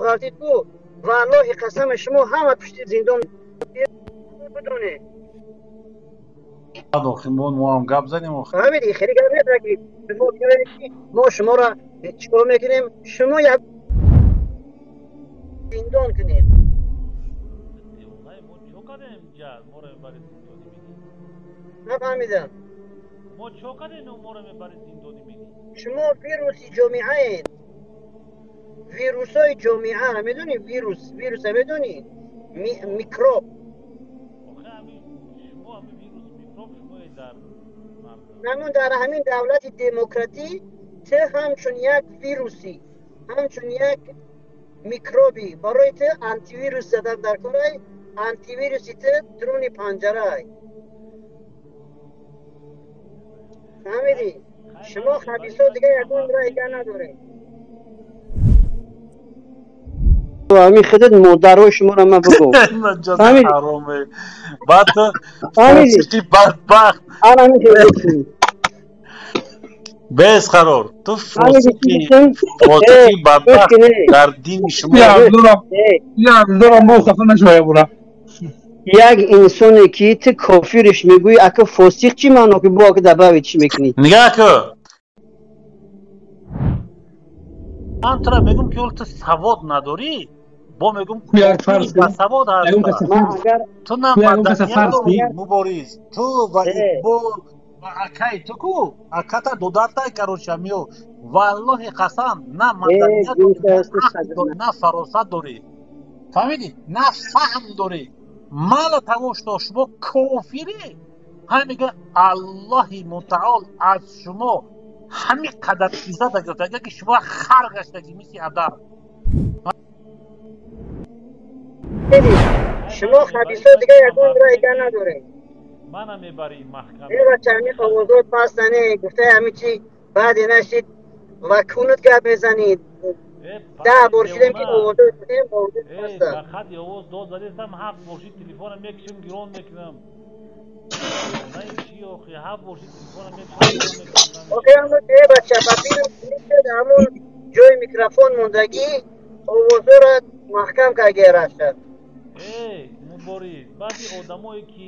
Ғалтид ку, валлоҳи қасами, шумо ҳама пушти зиндон бидонед. Охи мо ҳам гап занем охи. Фаҳмидӣ? Хеле гап нест, ки шумо биёед, ки мо шуморо чикор мекунем, шумо як зиндон кунем. Девонаи, мо чо кардем ҷа моро мебари зиндонӣ менӣ? Нафаҳмидам. Мо чо кардем, моро мебари зиндонӣ менӣ? Шумо вируси ҷомеаед, вирусҳои ҷомеаро медонӣ? Вирус, вируса медонӣ? Микроб. Охи ҳами шумо ҳами вирус, микроб шумое дар мардум. Намун дар ҳамин давлати демократӣ ту ҳамчун як вирусӣ, ҳамчун як микробӣ. Барои ту антивирус задан дар корай, антивируси ту дуруни панҷарай, фаҳмидӣ? Хай, шумо мана мебарӣ хабисо баъди дига ягон мардум райга ки надоред. Ҳамин худат модарои шуморо ман бигӯ. Наҷоти фаҳмидӣ? ҳароме, баъд ту фаҳмидӣ? фосиқи бадбахт. Ана ҳамин хел гуфтӣ. Без қарор ту фаҳмидӣ чӣ фосиқи гуфтам? фосиқи Гӯш бадбахт кунӣ. Дар дини шумо Я Абдурам, я Абдурам, бо хафа нашавая бура. Як инсоне ки ту кофириш мегӯӣ, ака фосиқ чӣ маъно, ки бо ака добавить чӣ мекунӣ? Нигаҳ кун, ман тура мегӯм, ки ҳол ту савод надорӣ, бо мегӯм Ту як кофири фарз кунӣ, басавод ягон ҳаста. каса Ман фарз, агар ту на ту ягон каса маданият фарз дорӣ кӣ? Мубориз, ту ва Иқбол ва акай ту ку аката додартай, короче, миё, валлоҳи қасам, на маданият дорӣ, на ақл дорӣ, на фаросат дорӣ, фаҳмидӣ, на фаҳм дорӣ. Мало того, что шумо кофирӣ, ҳам мега Аллоҳи мутаол аз шумо ҳамин қадар иззат гирифта, ки шумо хар гаштагӣ мисли адаб. Хай, шумо мана мебарӣ хабисо баъди дига ягон мардум райга ки надоред. Мана мебарӣ маҳкам Э бача, ҳамин овозот пастане, гуфтаи ҳамин чи баъде нашид ва кунут гап мезанид. Э 10 паси бор шудем, ки девона. овозот шудем, овозот Э паста. Ба хати овоз дод задестам, ҳафт бор шид, телефона мекишам, гирон мекунам. Девонаи чӣ охи? Ҳафт бор шид, телефона мекишам, гирон мекунам, Охи намешава. ҳамун, э бача, ба филм шуд, ҳамун ҷои микрофон мондагӣ овозҳоро маҳкам карда раша. Э Мубориз, баъди одамое ки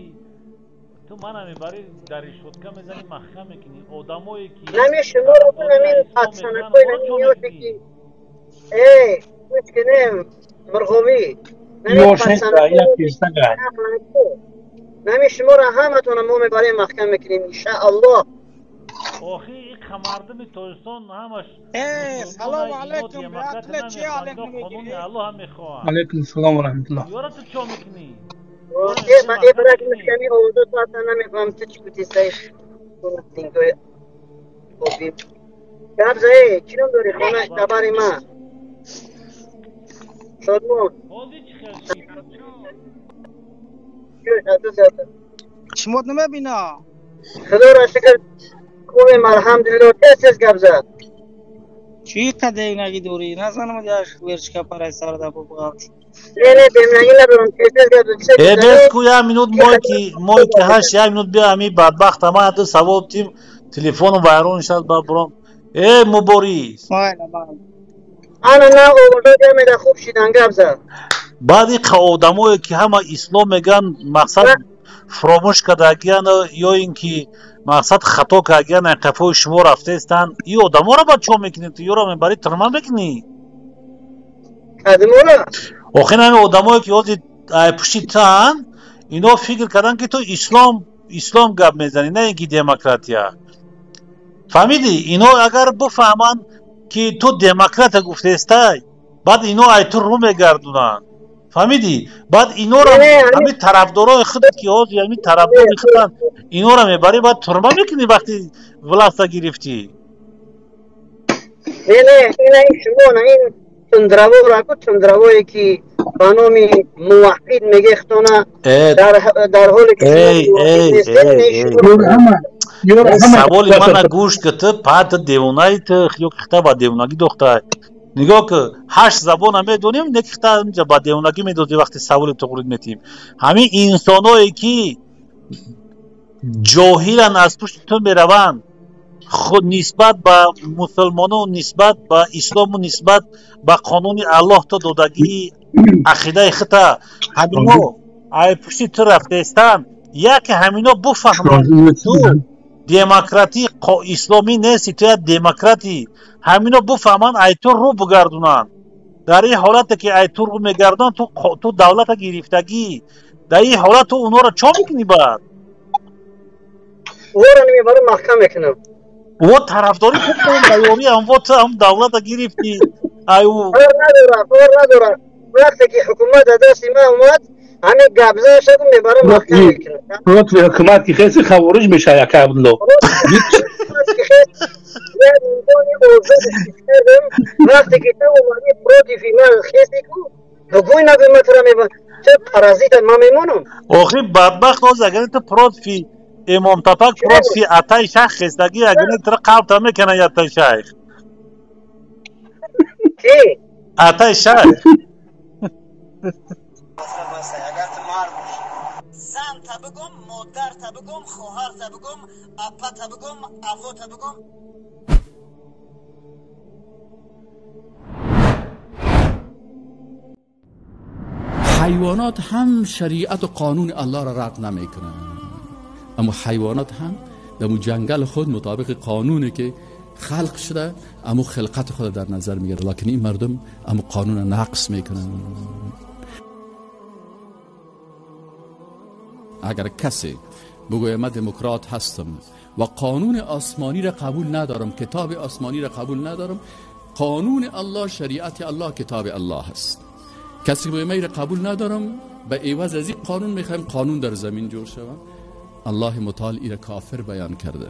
ту мана мебарӣ, дар решётка мезанӣ, маҳкам мекунӣ, одамое ки Нами шуморо тарафдории ҳамин ислом мекунанд, патсанакҳои оро нами чо ниёте мекунӣ? ки э гӯш кунем, мурғобӣ, нами Ёш неста, як патсанакҳои кирсага. нами шуморо ҳаматона мо мебарем, маҳкам мекунем, иншааллоҳ. Охи иқа мардуми Тоҷикистон ҳамаш Э, мусулмона, салому ино алайкум, демократия братла, чи намехоҳанд, алек ино қонуни намегирӣ? Аллоҳ ҳам мехоҳанд. Алайкум салом ва раҳматуллоҳ. Ёра ту чо мекунӣ? Ёра Э мебарӣ э маҳкам брат, мекунӣ? мушками овозот паста, намефаҳмам ту чӣ гуфтистай. Лингои обӣ гап за. Э, чӣ ном дорӣ? Хона хабари ма Шодмон. Ҳозир чӣ хел шид? Шумот намебина? Худоро шукр, хубем, алҳамдулилло. Тез тез гап зад. Чӣ қадегнаги дорӣ? Назанам яш верчка парай сарда бубғат. Не, не, демнагӣ надорам, тез тез гап зад. Э, бес ку, як минут, мой ки ҳашт, як минут биё. Ҳами бадбахт ама ту савол тим, телефону вайрон шад, ба буром. Э Мубориз. Майла, майла. Ана на овозот ямеда хуб шидан, гап зад. Баъди одамое ки ҳама ислом мегӯянд, мақсад фуромӯш кардагиян ё ин ки мақсад хато кардагиян, қафои шумо рафтаистанд, и одаморо ба чо мекунӣ? Ту ёро мебарӣ, тюрьма мекунӣ? Кадимола? Охир ҳами одамое ки ҳозир пушти туанд, ино фикр карданд, ки ту ислом, ислом гап мезанӣ, на ин ки демократия, фаҳмидӣ? Ино агар бифаҳманд, ки ту демократия гуфтаистай, баъд ино ай ту рӯ мегардунанд, фаҳмидӣ? Баъд инора, ҳамин тарафдорои худат, ки ҳозир ҳамин тарафдори худанд, инора мебарӣ, баъд тюрьма мекунӣ, вақти власта гирифтӣ. Не, не, ина ин шумо на ин тундравора ку, тундравое ки ба номи муваҳҳид мегехтона, дар ҳоле ки саволи мана гӯш ки, ту пата девонаи, ту ё хита ба девонагӣ дохтай. Нигоҳ ки, ҳашт забона медонем, не хита инҷа ба девонагӣ медозӣ. Вақти саволи туғрид метиҳем, ҳамин инсоное ки ҷоҳилан, аз пушти ту мераванд. Худ нисбат ба мусулмону, нисбат ба ислому, нисбат ба қонуни Аллоҳ то додагии ақидаи хута ҳамино ай пушти ту рафтаистанд, яке ҳамино буфаҳманд, ту демократии исломӣ нести, ту як демократӣ. Ҳамино буфаҳманд, ай ту рӯ бугардунанд. Дар ин ҳолате ки ай ту рӯ мегардонанд, ту давлата гирифтагӣ. Дар ин ҳолат ту онҳоро чо мекунӣ баъд? Онро мебарам, маҳкам мекунам. Во тарафдорӣ кунам, ба ёрии ҳам во ту ҳам давлата гирифтӣ. Ай ӯ Кор надорам, кор надорам. Вақте ки ҳукумат дар дасти ман омад, ҳамин гапзан шудам, мебарам, маҳкам мекунам. Против ҳукумат ки хеси, хавориҷ мешавад, яка Абдулло. Як инсони озод кардам. Вақте ки ту омадӣ, против ман хеси ку, бугӯй, нагӯй, ман тура мебарам. Ту паразита, ман мемонам. Охи бадбахт, ҳоз агар ту против Имом Тапак, против Атай Шайх хестагӣ, агар тура қалбта мекунад Атай Шайх. Ки? Атай Шайх. Агар ту мард бошӣ, занта бигом, модарта бигом, хоҳарта бигом, апата бигом, авота бигом. حیوانات هم شریعت و قانون الله را رد نمیکنند، اما حیوانات هم در جنگل خود مطابق قانونی که خلق شده، اما خلقت خود در نظر میگیره، لکن این مردم اما قانون نقص میکنن. اگر کسی بگوید من دموکرات هستم و قانون آسمانی را قبول ندارم، کتاب آسمانی را قبول ندارم، قانون الله، شریعت الله، کتاب الله هست، کسی که من را قبول ندارم، به عوض از این قانون میخوایم قانون در زمین جور شود، الله متعال ای را کافر بیان کرده.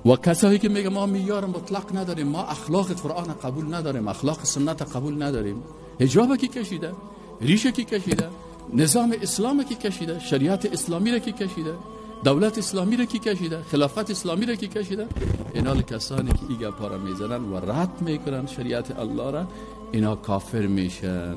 و کسایی که میگه ما معیار مطلق نداریم، ما اخلاق قرآن قبول نداریم، اخلاق سنت قبول نداریم، حجاب کی کشیده، ریشه کی کشیده، نظام اسلام کی کشیده، شریعت اسلامی را کی کشیده، دولت اسلامی را کی کشیده، خلافت اسلامی را کی کشیده، اینا کسانی که این گپا را میزنن و رد میکنن شریعت الله را، اینا کافر میشن.